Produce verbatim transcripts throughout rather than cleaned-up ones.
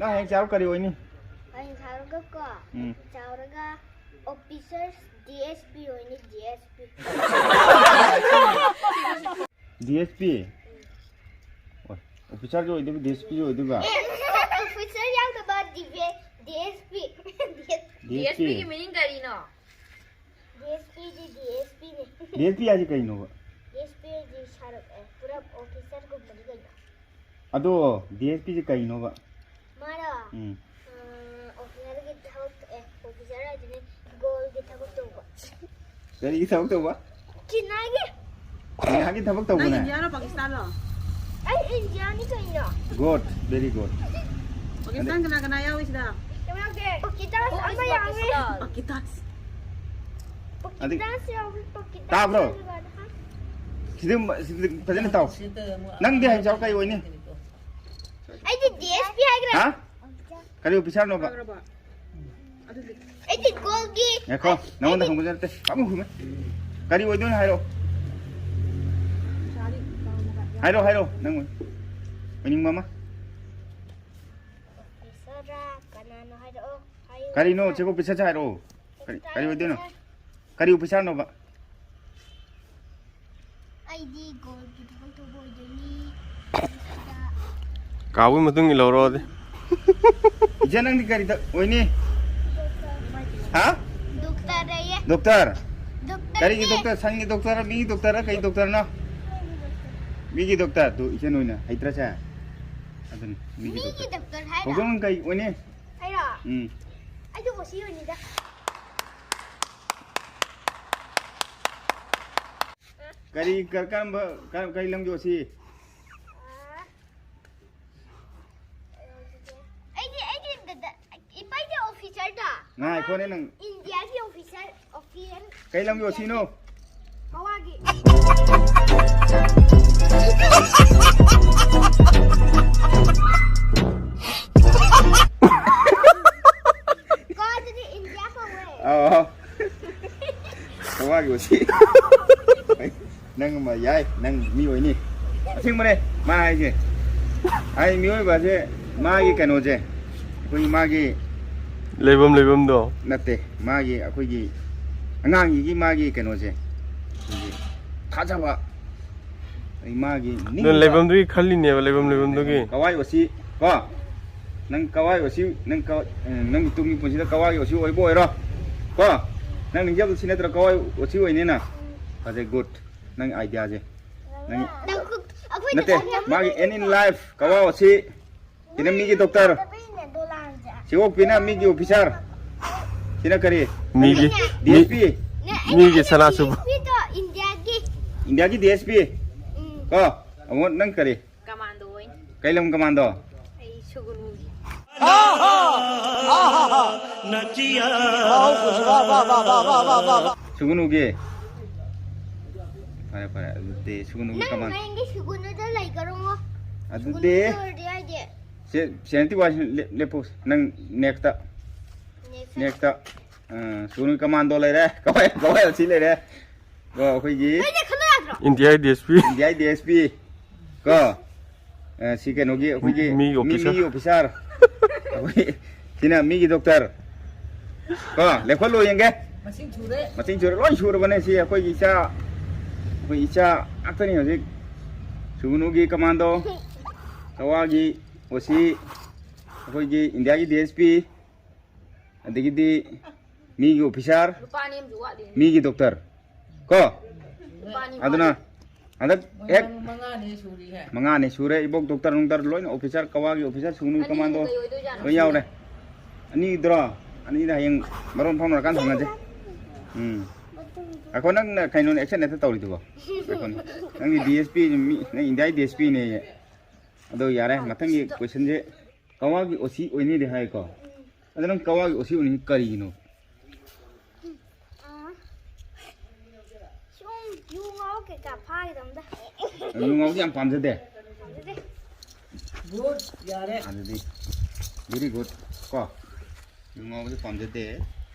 ꯅꯪ ꯍꯌꯦꯡ ꯆꯥꯎꯔ ꯀꯔꯤ ꯑꯣꯏꯅꯤ? ꯍꯌꯦꯡ ꯆꯥꯎꯔꯒꯀꯣ ꯎꯝ꯫ ꯆꯥꯎꯔꯒ ꯑꯣꯐꯤꯁꯔ ꯗꯤ ꯑꯦꯁ ꯄꯤ ꯑꯣꯏꯅꯤ, D S P. D S P? ꯑꯣꯐꯤꯁꯔꯁꯨ ꯑꯣꯏꯗꯣꯏꯕ, ꯗꯤ ꯑꯦꯁ ꯄꯤꯁꯨ ꯑꯣꯏꯗꯣꯏꯕ? ꯑꯣꯐꯤꯁꯔ ꯌꯥꯎꯗꯕ D S P. D S P? D S ꯄꯤꯒꯤ ꯃꯤꯅꯤꯡ ꯀꯔꯤꯅꯣ? ꯗꯤ ꯑꯦꯁ ꯄꯤꯗꯤ D S ꯄꯤꯅꯦ꯫ D S P ꯍꯥꯏꯁꯦ ꯀꯩꯅꯣꯕ? ꯗꯤ ꯑꯦꯁ ꯄꯤꯗꯤ ꯁꯥꯔꯛ ꯑꯦ ꯄꯨꯔꯥ ꯑꯣꯐꯤꯁꯔꯒꯨꯝꯕꯅꯤ ꯀꯩꯅꯣ꯫ ꯑꯗꯣ ꯗꯤ ꯑꯦꯁ ꯄꯤꯁꯦ ꯀꯩꯅꯣꯕ? ꯃꯥꯔꯣ? ꯎꯝ꯫ ꯑꯥ, ꯑꯣꯐꯤꯁꯔꯒꯤ ꯊꯕꯛ ꯇꯣꯛꯑꯦ꯫ ꯑꯣꯐꯤꯁꯔ ꯍꯥꯏꯗꯨꯅꯤ ꯒꯣꯜꯒꯤ ꯊꯕꯛ ꯇꯧꯕ꯫ ꯀꯔꯤꯒꯤ ꯊꯕꯛ ꯇꯧꯕ? ꯆꯤꯅꯥꯒꯤ꯫ ꯆꯤꯅꯥꯒꯤ ꯊꯕꯛ ꯅꯪ ꯇꯧꯕꯅꯦ? ꯏꯟꯗꯤꯌꯥꯔꯣ ꯄꯥꯀꯤꯁꯇꯥꯟꯂꯣ? ꯑꯩ ꯏꯟꯗꯤꯌꯥꯅꯤ ꯀꯩꯅꯣ꯫ Good, very good. ꯄꯥꯀꯤꯁꯇꯥꯟ ꯀꯅꯥ ꯀꯅꯥ ꯌꯥꯎꯏ ꯁꯤꯗ? ꯀꯩꯅꯣꯒꯤ ꯄꯥꯀꯤꯁꯇꯥꯟ ꯑꯃ ꯌꯥꯎꯋꯦ꯫ ꯄꯥꯀꯤꯁꯇꯥꯟ꯫ ꯑꯗꯩ- ꯄꯥꯀꯤꯁꯇꯥꯟꯁꯨ ꯌꯥꯎꯋꯦ, ꯄꯥꯀꯤꯁꯇꯥꯟ ꯇꯥꯕ꯭ꯔꯣ? ꯌꯥꯎꯋꯦ꯫ ꯁꯤꯗ ꯁꯤꯗ ꯐꯖꯅ ꯇꯥꯎ꯫ ꯅꯪꯗꯤ ꯍꯌꯦꯡ ꯆꯥꯎꯔ ꯀꯔꯤ ꯑꯣꯏꯅꯤ? ꯑꯩꯗꯤ ꯗꯤ ꯑꯦꯁ ꯄꯤ ꯍꯥꯏꯈ꯭ꯔꯦ꯫ ꯍꯥ? ꯀꯔꯤ ꯑꯣꯐꯤꯁꯔꯅꯣꯕ? ꯐꯈ꯭ꯔꯕ? ꯑꯗꯨꯗꯤ ꯉꯥꯏꯈꯣ, ꯅꯉꯣꯟꯗ ꯍꯪꯕꯁꯨ ꯅꯠꯇꯦ꯫ ꯄꯥꯃꯨ ꯈꯨꯝꯃꯦ꯫ ꯀꯔꯤ ꯑꯣꯏꯗꯣꯏꯅꯣ ꯍꯥꯏꯔꯣ꯫ ꯄꯩꯁꯥꯗꯤ ꯀꯥꯎꯅꯕ ꯌꯥꯎ- ꯍꯥꯏꯔꯣ, ꯍꯥꯏꯔꯣ, ꯅꯪ ꯑꯣꯏ-, ꯑꯣꯏꯅꯤꯡꯕ ꯑꯃ꯫ ꯑꯣꯐꯤꯁꯔ ꯀꯅꯥꯅꯣ ꯍꯥꯏꯔꯛꯑꯣ꯫ ꯍꯥꯏꯌꯨ꯫ ꯀꯔꯤꯅꯣ? ꯆꯦ ꯑꯣꯐꯤꯁꯔꯁꯦ ꯍꯥꯏꯔꯛꯑꯣ꯫ ꯀꯔꯤ, ꯀꯔꯤ ꯑꯣꯏꯗꯣꯏꯅꯣ? ꯀꯔꯤ ꯑꯣꯐꯤꯁꯔꯅꯣꯕ? ꯑꯩꯗꯤ ꯒꯣꯜꯒꯤ ꯊꯕꯛ ꯇꯧꯕ ꯑꯣꯏꯗꯣꯏꯅꯤ꯫ ꯀꯥꯎꯕꯒꯤ ꯃꯇꯨꯡ ꯏꯜꯍꯧꯔꯣꯗꯤ꯫ ꯏꯆꯦ, ꯅꯪꯗꯤ ꯀꯔꯤꯗ ꯑꯣꯏꯅꯤ? ꯍꯥ? ꯗꯣꯛꯇꯔ ꯑꯌꯦ꯫ ꯗꯣꯛꯇꯔ? ꯗꯣꯛꯇꯔ ꯀꯔꯤꯒꯤ ꯗꯣꯛꯇꯔ? ꯁꯟꯒꯤ ꯗꯣꯛꯇꯔ? ꯃꯤꯒꯤ ꯗꯣꯛꯇꯔ? ꯀꯩ ꯗꯣꯛꯇꯔꯅꯣ? ꯃꯤꯒꯤ ꯗꯣꯛꯇꯔ? ꯑꯗꯨ ꯏꯆꯦ ꯅꯣꯏꯅ ꯍꯩꯇ꯭ꯔꯁꯦ? ꯑꯗꯨꯅꯤ, ꯃꯤꯒꯤ ꯃꯤꯒꯤ ꯗꯣꯛꯇꯔ꯫ ꯗꯣꯛꯇꯔ ꯍꯥꯏꯔꯣ? ꯍꯧꯗꯣꯡ ꯀꯩ ꯑꯣꯏꯅꯤ? ꯍꯥꯏꯔꯣ? ꯎꯝ꯫ ꯑꯩꯗꯤ ꯑꯣꯁꯤ ꯑꯣꯏꯅꯤꯗ꯫ ꯀꯔꯤ, ꯀ-, ꯀꯔꯝꯕ, ꯀꯔꯝ-, ꯀꯔꯤ ꯂꯝꯒꯤ ꯑꯣꯁꯤ? ꯑꯥ, ꯑꯩꯗꯤ, ꯑꯩꯗꯤ ꯗ-, ꯗ-, ꯏꯄꯥ, ꯑꯩꯗꯤ ꯑꯣꯐꯤꯁꯔꯗ꯫ ꯉꯥꯏꯈꯣꯅꯦ ꯅꯪ꯫ ꯏꯟꯗꯤꯌꯥꯒꯤ ꯑꯣꯐꯤꯁꯔ, ꯑꯣꯐꯤꯁꯔ꯫ ꯀꯩ ꯂꯝꯒꯤ ꯑꯣꯁꯤꯅꯣ? ꯃꯋꯥꯒꯤ꯫ ꯀꯣ ꯑꯗꯨꯗꯤ ꯏꯟꯗꯤꯌꯥ ꯀꯧꯋꯦ꯫ ꯑꯧ, ꯑꯧ꯫ ꯃꯋꯥꯒꯤ ꯑꯣꯁꯤ꯫ ꯅꯪ ꯑꯃ ꯌꯥꯏ, ꯅꯪ ꯃꯤ ꯑꯣꯏꯅꯤ꯫ ꯑꯁꯦꯡꯕꯅꯦ, ꯃꯥ ꯍꯥꯏꯁꯦ꯫ ꯑꯩ ꯃꯤꯑꯣꯏꯕꯁꯦ, ꯃꯥꯒꯤ ꯀꯩꯅꯣꯁꯦ, ꯑꯩꯈꯣꯏ ꯃꯥꯒꯤ ꯂꯩꯐꯝ ꯂꯩꯐꯝꯗꯣ ꯅꯠꯇꯦ, ꯃꯥꯒꯤ ꯑꯩꯈꯣꯏꯒꯤ ꯑꯉꯥꯡꯁꯤꯒꯤ ꯃꯥꯒꯤ ꯀꯩꯅꯣꯁꯦ, ꯑꯩꯈꯣꯏꯒꯤ ꯊꯥꯖꯕ, ꯑꯩ ꯃꯥꯒꯤ ꯅꯪ ꯅꯤꯡꯕ ꯂꯩꯐꯝꯗꯨꯒꯤ ꯈꯜꯂꯤꯅꯦꯕ, ꯂꯩꯐꯝ ꯂꯩꯐꯝꯗꯨꯒꯤ꯫ ꯀꯋꯥꯏ ꯑꯣꯁꯤ ꯀꯣ, ꯅꯪ ꯀꯋꯥꯏ ꯑꯣꯁꯤ, ꯅꯪ ꯀ-, ꯅꯪꯒꯤ ꯇꯨꯡꯒꯤ ꯄꯨꯟꯁꯤꯗ ꯀꯋꯥꯏ ꯑꯣꯁꯤ ꯑꯣꯏꯕ ꯑꯣꯏꯔꯣ ꯀꯣ, ꯅꯪ ꯅꯤꯡꯖꯕꯗꯨ ꯁꯤ ꯅꯠꯇ꯭ꯔꯣ? ꯀꯋꯥꯏ ꯑꯣꯁꯤ ꯑꯣꯏꯅꯤꯅ? ꯐꯖꯩ, ꯒꯨꯗ, ꯅꯪ ꯑꯥꯏꯗꯤꯌꯥꯁꯦ꯫ ꯅꯪ ꯅꯪ ꯈꯨ-, ꯑꯩꯈꯣꯏ ꯅꯠꯇꯦ, ꯗꯨꯀꯥꯟꯗ ꯃꯥꯒꯤ ꯑꯦꯟ ꯏꯟ ꯂꯥꯏꯐ ꯀꯋꯥ ꯑꯣꯁꯤ ꯁꯤꯅ ꯃꯤꯒꯤ ꯗꯣꯛꯇꯔ꯫ ꯗꯣꯂꯥꯟꯁꯦ꯫ ꯁꯤꯑꯣꯛꯄꯤꯅ ꯃꯤꯒꯤ ꯑꯣꯐꯤꯁꯥꯔ꯫ ꯁꯤꯅ ꯀꯔꯤ? ꯃꯤꯒꯤ, ꯗꯤ ꯑꯦꯁ ꯄꯤ꯫ ꯅꯦ, ꯃꯤꯒꯤ ꯑꯩꯅ ꯁꯅꯥꯁꯨꯕ꯫ ꯗꯤ ꯑꯦꯁ ꯄꯤꯗꯣ ꯏꯟꯗꯤꯌꯥꯒꯤ꯫ ꯏꯟꯗꯤꯌꯥꯒꯤ ꯗꯤ ꯑꯦꯁ ꯄꯤ꯫ ꯎꯝ꯫ ꯀꯣ, ꯑꯃꯨꯛ ꯅꯪ ꯀꯔꯤ? ꯀꯃꯥꯟꯗꯣ ꯑꯣꯏꯅ꯫ ꯀꯩ ꯂꯝ ꯀꯃꯥꯟꯗꯣ? ꯑꯩ ꯁꯨꯒꯨꯅꯨꯒꯤ꯫ ꯁꯨꯒꯨꯅꯨꯒꯤ꯫ ꯐꯔꯦ, ꯐꯔꯦ, ꯑꯗꯨꯗꯤ ꯁꯨꯒꯨꯅꯨꯒꯤ ꯅꯪ ꯀꯃꯥꯟ-, ꯍꯌꯦꯡꯗꯤ ꯁꯨꯒꯨꯅꯨꯗ ꯂꯩꯈꯔꯣꯉꯣ꯫ ꯑꯗꯨꯗꯤ ꯁꯨꯒꯨꯅꯨꯗ ꯑꯣꯏꯔꯗꯤ ꯍꯥꯏꯗꯤ꯫ ꯁꯦ, ꯁꯦꯅꯥꯄꯇꯤ ꯋꯥꯁꯤ ꯂꯦꯞ-, ꯂꯦꯞꯄꯣ꯫ ꯅꯪ ꯅꯦꯛꯁꯇ꯫ ꯅꯦꯛꯁꯇ꯫ ꯅꯦꯛꯁꯇ꯫ ꯑ, ꯁꯨꯒꯨꯅꯨꯒꯤ ꯀꯃꯥꯟꯗꯣ ꯂꯩꯔꯦ꯫ ꯀꯋꯥꯏ, ꯀꯋꯥꯏ ꯑꯁꯤ ꯂꯩꯔꯦ꯫ ꯀꯣ, ꯑꯩꯈꯣꯏꯒꯤ ꯅꯣꯏꯅ ꯈꯟꯕ ꯌꯥꯗ꯭ꯔꯣ? ꯏꯟꯗꯤꯌꯥꯒꯤ ꯗꯤ ꯑꯦꯁ ꯄꯤ꯫ ꯏꯟꯗꯤꯌꯥꯒꯤ ꯗꯤ ꯑꯦꯁ ꯄꯤ꯫ ꯀꯣ꯫ ꯑ, ꯁꯤ ꯀꯩꯅꯣꯒꯤ ꯑꯩꯈꯣꯏꯒꯤ ꯃꯤꯒꯤ ꯃꯤ-, ꯑꯣꯐꯤꯁꯥꯔ꯫ ꯃꯤꯒꯤ ꯑꯣꯐꯤꯁꯥꯔ꯫ ꯑꯩꯈꯣꯏ ꯁꯤꯅ ꯃꯤꯒꯤ ꯗꯣꯛꯇꯔ꯫ ꯀꯣ, ꯂꯦꯞꯈꯠꯂꯣ ꯌꯦꯡꯒꯦ꯫ ꯃꯁꯤꯡ ꯁꯨꯔꯦ꯫ ꯃꯁꯤꯡ ꯁꯨꯔꯦ, ꯂꯣꯏ ꯁꯨꯔꯕꯅꯦ꯫ ꯁꯤ ꯑꯩꯈꯣꯏꯒꯤ ꯏꯆꯥ, ꯑꯩꯈꯣꯏ ꯏꯆꯥ ꯉꯥꯛꯇꯅꯤ ꯍꯧꯖꯤꯛ꯫ ꯁꯨꯒꯨꯅꯨꯒꯤ ꯀꯃꯥꯟꯗꯣ, ꯀꯋꯥꯒꯤ ꯑꯣꯁꯤ, ꯑꯩꯈꯣꯏꯒꯤ ꯏꯟꯗꯤꯌꯥꯒꯤ ꯗꯤ ꯑꯦꯁ ꯄꯤ, ꯑꯗꯒꯤꯗꯤ ꯃꯤꯒꯤ ꯑꯣꯐꯤꯁꯥꯔ, ꯅꯨꯄꯥ ꯑꯅꯤ ꯑꯃꯁꯨ ꯋꯥꯠꯂꯤ꯫ ꯃꯤꯒꯤ ꯗꯣꯛꯇꯔ꯫ ꯀꯣ? ꯅꯨꯄꯥ ꯑꯅꯤ ꯑꯗꯨꯅ ꯋꯥꯠꯂꯤ꯫ ꯍꯟꯗꯛ ꯃꯣꯏ ꯍꯦꯛ ꯃꯉꯥ-, ꯃꯉꯥꯅꯤ ꯁꯨꯔꯤꯍꯦ꯫ ꯃꯉꯥꯅꯤ ꯁꯨꯔꯦ꯫ ꯏꯕꯣꯛ ꯗꯣꯛꯇꯔ ꯅꯨꯡꯇꯔ ꯂꯣꯏꯅ, ꯑꯣꯐꯤꯁꯔ, ꯀꯋꯥꯒꯤ ꯑꯣꯐꯤꯁꯔ, ꯁꯨꯒꯅꯨ ꯑꯅꯤꯗꯨ ꯀꯃꯥꯟꯗꯣ ꯀꯩ ꯑꯣꯏꯗꯣꯏꯖꯥꯠꯅꯣ? ꯂꯣꯏ ꯌꯥꯎꯔꯦ꯫ ꯑꯅꯤꯗꯨꯔꯣ? ꯑꯅꯤꯗ ꯍꯌꯦꯡ ꯃꯔꯣꯟ ꯐꯥꯎꯅꯔꯀꯥꯟꯗ ꯍꯪꯅꯁꯦ꯫ ꯎꯝ꯫ ꯑꯩꯈꯣꯏ ꯅꯪꯅ ꯀꯩꯅꯣꯅꯦ, ꯑꯦꯛꯁꯟ ꯍꯦꯛꯇ ꯇꯧꯔꯤꯗꯨꯕꯣ? ꯑꯩꯈꯣꯏ ꯅꯪꯗꯤ ꯗꯤ ꯑꯦꯁ ꯄꯤ ꯃꯤ, ꯅꯪ ꯏꯟꯗꯤꯌꯥꯒꯤ ꯗꯤ ꯑꯦꯁ ꯄꯤꯅꯦꯌꯦ꯫ ꯑꯗꯣ ꯌꯥꯔꯦ, ꯃꯊꯪꯒꯤ ꯀꯣꯏꯁꯟꯁꯦ ꯀꯋꯥꯒꯤ ꯑꯣꯁꯤ ꯑꯣꯏꯅꯤꯗꯤ ꯍꯥꯏꯀꯣ꯫ ꯑꯗꯣ ꯅꯪ ꯀꯋꯥꯒꯤ ꯑꯣꯁꯤ ꯑꯣꯏꯅꯤꯡꯉꯤ ꯀꯔꯤꯒꯤꯅꯣ? ꯑꯥ, ꯁꯨꯝ ꯌꯨ ꯉꯥꯎ ꯀꯩꯀꯥ ꯐꯥꯈꯤꯗꯕꯗ꯫ ꯌꯨ ꯉꯥꯎꯕꯗꯤ ꯌꯥꯝ ꯄꯥꯝꯖꯗꯦ? ꯄꯥꯝꯖꯗꯦ꯫ ꯒꯨꯗ, ꯌꯥꯔꯦ꯫ ꯑꯗꯨꯗꯤ very good ꯀꯣ꯫ ꯌꯨ ꯉꯥꯎꯕꯗꯤ ꯄꯥꯝꯖꯗꯦ꯫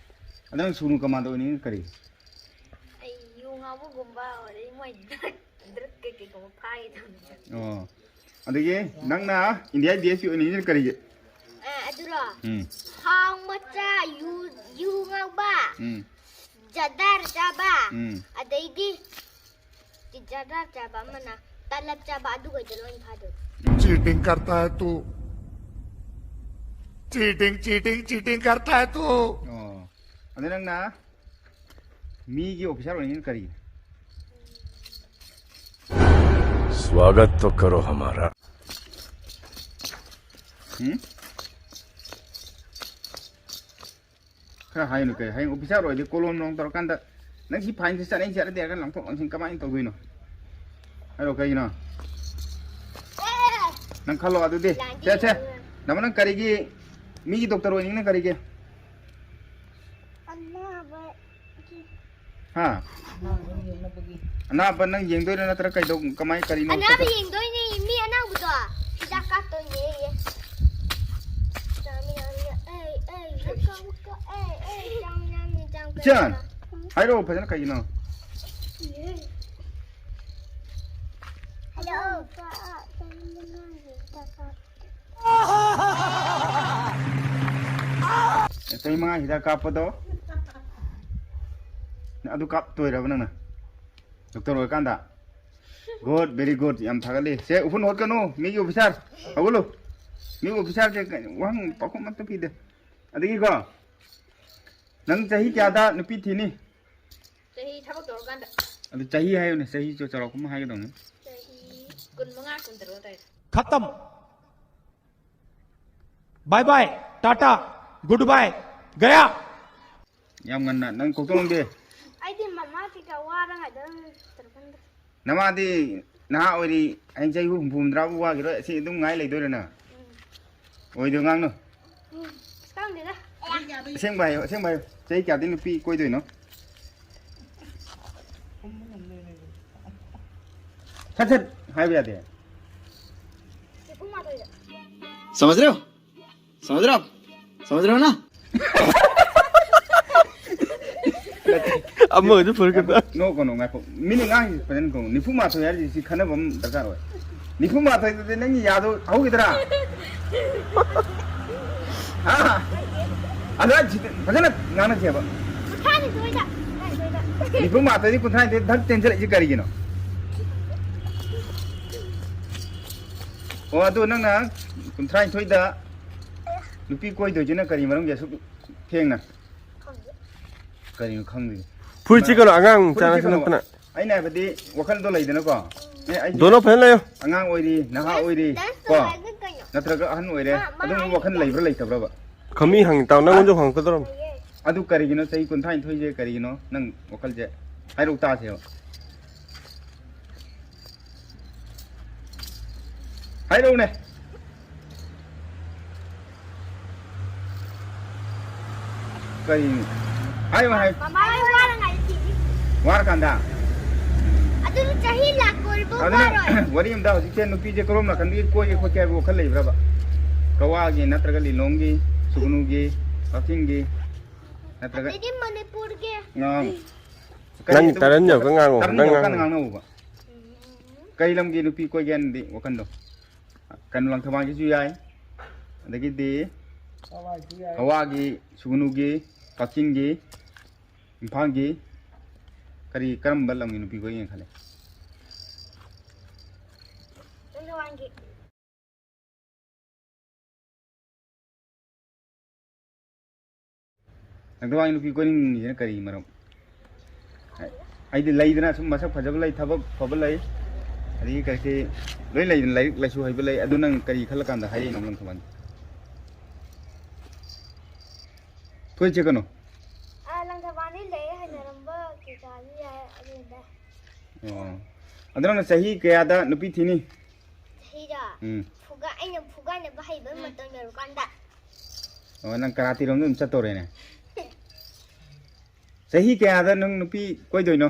ꯑꯗꯣ ꯅꯪ ꯁꯨꯒꯅꯨ ꯀꯃꯥꯟꯗꯣ ꯑꯣꯏꯅꯤꯡꯉꯤ ꯀꯔꯤ? ꯑꯩ ꯌꯨ ꯉꯥꯎꯕꯒꯨꯝꯕ, ꯑꯗꯩ ꯃꯣꯏ ꯗ꯭ꯔꯒ, ꯗ꯭ꯔꯒ ꯀꯩꯀꯩꯒꯨꯝꯕ ꯐꯥꯈꯤꯗꯕꯗ꯫ ꯑꯣ꯫ ꯑꯗꯒꯤ ꯅꯪꯅ ꯏꯟꯗꯤꯌꯥ ꯗꯤ ꯑꯦꯁ ꯄꯤ ꯑꯣꯏꯅꯤꯡꯉꯤꯁꯤꯅ ꯀꯔꯤꯒꯤ? ꯑꯥ, ꯑꯗꯨ ꯎꯝ꯫ ꯍꯥꯎ ꯃꯆꯥ, ꯌꯨ, ꯌꯨ ꯉꯥꯎꯕ, ꯎꯝ꯫ ꯖꯗꯥꯔ ꯆꯥꯕ, ꯎꯝ꯫ ꯑꯗꯩꯗꯤ ꯖꯗꯥꯔ ꯆꯥꯕ ꯑꯃꯅ ꯇꯂꯞ ꯆꯥꯕ, ꯑꯗꯨꯈꯩꯗꯣ ꯂꯣꯏ ꯐꯥꯗꯣꯏꯕ꯫ चीटिंग करता है तू। चीटिंग, चीटिंग, चीटिंग करता है तू। ꯑꯣ꯫ ꯑꯗꯨ ꯅꯪꯅ ꯃꯤꯒꯤ ꯑꯣꯐꯤꯁꯥꯔ ꯑꯣꯏꯅꯤꯡꯉꯤꯅ ꯀꯔꯤ? स्वागत तो करो हमारा। ꯎꯝ? ꯈꯔ ꯍꯥꯏꯅꯨ ꯀꯩ, ꯍꯌꯦꯡ ꯑꯣꯐꯤꯁꯥꯔ ꯑꯣꯏꯔꯗꯤ ꯀꯣꯂꯣꯝ ꯅꯣꯡ ꯇꯧꯔꯀꯥꯟꯗ, "ꯅꯪ ꯁꯤ ꯐꯥꯏꯟꯁꯦ ꯆꯠꯅꯩ ꯆꯠꯅꯗꯦ" ꯍꯥꯏꯔꯒ ꯂꯪꯊꯣꯛ ꯂꯪꯁꯤꯟ ꯀꯃꯥꯏꯅ ꯇꯧꯗꯣꯏꯅꯣ? ꯍꯥꯏꯔꯣ ꯀꯩꯒꯤꯅꯣ? ꯅꯪ ꯈꯜꯂꯣ ꯑꯗꯨꯗꯤ꯫ ꯁꯦ, ꯁꯦ꯫ ꯅꯃ ꯅꯪ ꯀꯔꯤꯒꯤ ꯃꯤꯒꯤ ꯗꯣꯛꯇꯔ ꯑꯣꯏꯅꯤꯡꯅ ꯀꯔꯤꯒꯤ? ꯑꯅꯥꯕꯒꯤ꯫ ꯍꯥ? ꯑꯅꯥꯕ ꯌꯦꯡꯅꯕꯒꯤ꯫ ꯑꯅꯥꯕ ꯅꯪ ꯌꯦꯡꯗꯣꯏꯔꯣ ꯅꯠꯇ꯭ꯔꯒ ꯀꯩꯗꯧ-, ꯀꯃꯥꯏ, ꯀꯔꯤꯅꯣ? ꯑꯅꯥꯕ ꯌꯦꯡꯗꯣꯏꯅꯦ, ꯃꯤ ꯑꯅꯥꯕꯗꯣ ꯍꯤꯗꯥꯛ ꯀꯥꯞꯇꯣꯏꯅꯦ꯫ ꯆꯥꯃꯤ, ꯆꯥꯃꯤ, ꯑꯩ, ꯑꯩ, ꯍꯤꯗꯥꯛ ꯀꯥꯞꯄꯨꯀꯣ, ꯑꯩ, ꯑꯩ, ꯆꯥꯃꯤ, ꯆꯥꯃꯤ, ꯆꯥꯃꯤ, ꯏꯆꯟ, ꯀꯩꯅꯣ? ꯍꯥꯏꯔꯛꯑꯣ ꯐꯖꯅ ꯀꯩꯒꯤꯅꯣ? ꯍꯜꯂꯣ꯫ ꯆꯍꯤ ꯃꯉꯥ ꯍꯤꯗꯥꯛ ꯀꯥꯞꯄꯗꯣ꯫ ꯑꯗꯨ ꯀꯥꯞꯇꯣꯏꯔꯕ ꯅꯪꯅ? ꯗꯣꯛꯇꯔ ꯑꯣꯏꯔꯀꯥꯟꯗ? Good, very good. ꯌꯥꯝ ꯊꯥꯒꯠꯂꯤ꯫ ꯁꯦ, ꯎꯐꯨꯟ ꯍꯣꯠꯀꯅꯨ꯫ ꯃꯤꯒꯤ ꯑꯣꯐꯤꯁꯥꯔ꯫ ꯍꯧꯒꯠꯂꯨ꯫ ꯃꯤꯒꯤ ꯑꯣꯐꯤꯁꯥꯔꯁꯦ ꯀꯩꯅꯣ, ꯋꯥꯍꯪ ꯄꯥꯎꯈꯨꯝ ꯑꯝꯇ ꯄꯤꯗꯦ꯫ ꯑꯗꯒꯤꯀꯣ, ꯅꯪ ꯆꯍꯤ ꯀꯌꯥꯗ ꯅꯨꯄꯤ ꯊꯤꯅꯤ? ꯆꯍꯤ ꯊꯕꯛ ꯇꯧꯔꯀꯥꯟꯗ꯫ ꯑꯗꯨ ꯆꯍꯤ ꯍꯥꯏꯌꯨꯅꯦ, ꯆꯍꯤ ꯆ-, ꯆꯥꯎꯔꯥꯛꯄ ꯑꯃ ꯍꯥꯏꯒꯗꯧꯅꯤ꯫ ꯆꯍꯤ ꯀꯨꯟꯃꯉꯥ, ꯀꯨꯟꯇꯔꯨꯛ ꯑꯗꯥꯏꯗ꯫ खत्म। Bye bye, ta-ta, goodbye, गया। ꯌꯥꯝ ꯉꯟꯅ ꯅꯪ ꯀꯣꯛ ꯇꯧꯔꯝꯗꯦ꯫ ꯑꯩꯗꯤ ꯃꯃꯥ ꯀꯩꯀꯥ ꯋꯥꯔꯉꯥꯏꯗ ꯇꯧꯔꯀꯥꯟꯗ꯫ ꯅꯃꯥꯗꯤ ꯅꯍꯥ ꯑꯣꯏꯔꯤ, ꯍꯌꯦꯡ ꯆꯍꯤ ꯍꯨꯝꯐꯨ ꯍꯨꯝꯗ꯭ꯔꯥꯕꯨ ꯋꯥꯈꯤꯔꯣꯏ, ꯑꯁꯤ ꯑꯗꯨꯝ ꯉꯥꯏ ꯂꯩꯗꯣꯏꯔ ꯅꯪ? ꯎꯝ꯫ ꯑꯣꯏꯗꯣ ꯉꯥꯡꯅꯨ꯫ ꯎꯝ, ꯑꯁ ꯈꯪꯗꯦꯗ꯫ ꯑꯁꯦꯡꯕ ꯍꯥꯏꯌꯣ, ꯑꯁꯦꯡꯕ ꯍꯥꯏꯌꯣ꯫ ꯆꯍꯤ ꯀꯌꯥꯗꯩ ꯅꯨꯄꯤ ꯀꯣꯏꯗꯣꯏꯅꯣ? ꯁꯠ ꯁꯠ ꯍꯥꯏꯕ ꯌꯥꯗꯦ꯫ ꯅꯤꯐꯨ ꯃꯥꯊꯣꯏꯗ꯫ समझ रहे हो? समझ रहे हो आप? समझ रहे हो ना? ꯑꯃ ꯑꯣꯏꯁꯨ ꯐꯨꯔꯛꯀꯗ꯭ꯔꯥ? ꯅꯣꯛꯀꯅꯨ, ꯉꯥꯏꯈꯣ꯫ ꯃꯤꯅ ꯉꯥꯡꯉꯤꯁꯤ ꯐꯖꯅ ꯈꯨꯝꯃꯨ꯫ ꯅꯤꯐꯨ ꯃꯥꯊꯣꯏ ꯍꯥꯏꯔꯤꯁꯤ ꯁꯤ ꯈꯟꯅꯕ ꯑꯃ ꯗꯔꯀꯥꯔ ꯑꯣꯏ꯫ ꯅꯤꯐꯨ ꯃꯥꯊꯣꯏꯗꯨꯗꯤ ꯅꯪꯒꯤ ꯌꯥꯗꯣ ꯍꯧꯈꯤꯗ꯭ꯔꯥ? ꯑꯥ, ꯑꯗꯣ ꯁꯤꯗ ꯐꯖꯅ ꯉꯥꯡꯅꯁꯦꯕ꯫ ꯀꯨꯟꯊ꯭ꯔꯥꯅꯤꯊꯣꯏꯗ꯫ ꯅꯤꯐꯨ ꯃꯥꯊꯣꯏꯗꯤ ꯀꯨꯟꯊ꯭ꯔꯥꯅꯤꯊꯣꯏ ꯙꯛ ꯇꯦꯟꯁꯤꯜꯂꯛꯏꯁꯦ ꯀꯔꯤꯒꯤꯅꯣ? ꯑꯣ, ꯑꯗꯨ ꯅꯪꯅ ꯀꯨꯟꯊ꯭ꯔꯥꯅꯤꯊꯣꯏꯗ ꯅꯨꯄꯤ ꯀꯣꯏꯗꯣꯏꯁꯤꯅ ꯀꯔꯤ ꯃꯔꯝꯒꯤ ꯑꯁꯨꯛ ꯊꯦꯡꯅ? ꯀꯔꯤꯅꯣ ꯈꯪꯗꯦ꯫ ꯐꯨꯔꯤꯠꯁꯤ ꯀꯩꯅꯣ ꯑꯉꯥꯡ ꯐꯨꯔꯤꯠꯁꯤ ꯃꯆꯥꯁꯨ ꯀꯩꯅꯣ? ꯅꯠꯇꯅ꯫ ꯑꯩꯅ ꯍꯥꯏꯕꯗꯤ ꯋꯥꯈꯜꯗꯣ ꯂꯩꯗꯅꯀꯣ꯫ ꯑꯦ, ꯑꯩꯁꯦ ꯗꯣꯅꯣ ꯐꯖꯅ ꯂꯩꯌꯣ꯫ ꯑꯉꯥꯡ ꯑꯣꯏꯔꯤ, ꯅꯍꯥ ꯑꯣꯏꯔꯤ, ꯗꯥꯟꯁ ꯀꯣ? ꯇꯧ ꯍꯥꯏꯕ ꯀꯩꯅꯣ? ꯅꯠꯇ꯭ꯔꯒ ꯑꯍꯟ ꯑꯣꯏꯔꯦ? ꯃꯥ, ꯃꯥ ꯑꯗꯨꯝꯕ ꯍꯥꯏꯔꯤ ꯋꯥꯈꯜ ꯀꯩꯅꯣ? ꯂꯩꯕ꯭ꯔꯥ ꯂꯩꯇꯕ꯭ꯔꯕ? ꯈꯃꯤ ꯍꯪ ꯇꯥꯎ, ꯅꯪꯉꯣꯟꯗ ꯍꯪꯉꯛꯀꯗꯧꯔꯕ? ꯂꯩꯌꯦ꯫ ꯑꯗꯨ ꯀꯔꯤꯒꯤꯅꯣ ꯆꯍꯤ ꯀꯨꯟꯊ꯭ꯔꯥꯅꯤꯊꯣꯏꯁꯦ ꯀꯔꯤꯒꯤꯅꯣ ꯅꯪ ꯋꯥꯈꯜꯁꯦ? ꯍꯥꯏꯔꯛꯎ ꯇꯥꯁꯦꯕ꯫ ꯍꯥꯏꯔꯛꯎꯅꯦ꯫ ꯀꯔꯤꯅꯣ? ꯍꯥꯏꯌꯨ, ꯍꯥꯏꯌꯨ꯫ ꯃꯃꯥ ꯍꯣꯏ ꯋꯥꯔꯉꯥꯏꯗ ꯊꯤꯡꯉꯤ꯫ ꯋꯥꯔꯀꯥꯟꯗ? ꯑꯗꯨꯅ ꯆꯍꯤ ꯂꯥꯛ ꯀꯣꯏꯕ ꯑꯗꯨꯅ ꯋꯥꯔꯣꯏ꯫ ꯋꯥꯔꯤ ꯑꯝꯗ ꯍꯧꯖꯤꯛꯁꯦ ꯅꯨꯄꯤꯁꯦ ꯀꯔꯣꯝ ꯅꯥꯀꯟꯗꯒꯤ ꯀꯣꯏꯒꯦ ꯈꯣꯠꯀꯦ ꯍꯥꯏꯕ ꯋꯥꯈꯜ ꯂꯩꯕ꯭ꯔꯕ? ꯀꯋꯥꯒꯤ ꯅꯠꯇ꯭ꯔꯒ ꯂꯤꯂꯣꯡꯒꯤ, ꯁꯨꯒꯅꯨꯒꯤ, ꯀꯛꯆꯤꯡꯒꯤ, ꯅꯠꯇ꯭ꯔꯒ ꯑꯗꯩꯗꯤ ꯃꯅꯤꯄꯨꯔꯒꯤ꯫ ꯉꯥꯡ-, ꯅꯪ ꯀꯔꯤ ꯇꯔꯟ ꯌꯧꯔꯒ ꯉꯥꯡꯉꯣ, ꯇꯔꯟ ꯅꯪ ꯌꯧꯔꯀꯥꯟꯗ ꯉꯥꯡꯉꯣ꯫ ꯉꯥꯡꯅꯧꯕ꯫ ꯀꯩ ꯂꯝꯒꯤ ꯅꯨꯄꯤ ꯀꯣꯏꯒꯦ ꯍꯥꯏꯅꯗꯤ ꯋꯥꯈꯜꯗꯣ? ꯀꯩꯅꯣ, ꯂꯪꯊꯕꯥꯜꯒꯤꯁꯨ ꯌꯥꯏ, ꯑꯗꯒꯤꯗꯤ ꯀꯋꯥꯒꯤ, ꯁꯨꯒꯅꯨꯒꯤ, ꯀꯛꯆꯤꯡꯒꯤ, ꯏꯝꯐꯥꯜꯒꯤ, ꯀꯔꯤ, ꯀꯔꯝꯕ ꯂꯝꯒꯤ ꯅꯨꯄꯤ ꯀꯣꯏꯒꯦꯅ ꯈꯜꯂꯦ? ꯂꯪꯊꯕꯥꯜꯒꯤ꯫ ꯂꯪꯊꯕꯥꯜꯒꯤ ꯅꯨꯄꯤ ꯀꯣꯏꯅꯤꯡꯉꯤꯁꯤꯅ ꯀꯔꯤ ꯃꯔꯝ? ꯑꯩꯗꯤ ꯂꯩꯗꯅ ꯁꯨꯝ ꯃꯁꯛ ꯐꯖꯕ ꯂꯩ, ꯊꯕꯛ ꯐꯕ ꯂꯩ, ꯑꯗꯒꯤ ꯀꯔꯤ ꯀꯔꯤ ꯂꯣꯏ ꯂꯩꯗꯅ, ꯂꯥꯏꯔꯤꯛ ꯂꯥꯏꯁꯨ ꯍꯩꯕ ꯂꯩ, ꯑꯗꯨ ꯅꯪ ꯀꯔꯤ ꯈꯜꯂꯀꯥꯟꯗ ꯍꯥꯏꯔꯛꯏꯅꯣ ꯂꯪꯊꯕꯥꯜꯒꯤ? ꯊꯣꯏ ꯆꯦ ꯀꯩꯅꯣ? ꯑꯥ, ꯂꯪꯊꯕꯥꯜꯗꯤ ꯂꯩ ꯍꯩꯅꯔꯝꯕ ꯀꯩꯀꯥꯁꯨ ꯌꯥꯏ ꯑꯗꯨꯗ꯫ ꯑꯣ꯫ ꯑꯗꯣ ꯅꯪꯅ ꯆꯍꯤ ꯀꯌꯥꯗ ꯅꯨꯄꯤ ꯊꯤꯅꯤ? ꯆꯍꯤꯔꯣ? ꯎꯝ꯫ ꯐꯨꯒ-, ꯑꯩꯅ ꯐꯨꯒꯥꯏꯅꯕ ꯍꯩꯕ ꯃꯇꯝ ꯌꯧꯔꯀꯥꯟꯗ꯫ ꯑꯣ, ꯅꯪ ꯀꯔꯥꯇꯤꯔꯣꯝꯗ ꯑꯗꯨꯝ ꯆꯠꯇꯧꯔꯦꯅꯦ꯫ ꯆꯍꯤ ꯀꯌꯥꯗ ꯅꯪ ꯅꯨꯄꯤ ꯀꯣꯏꯗꯣꯏꯅꯣ?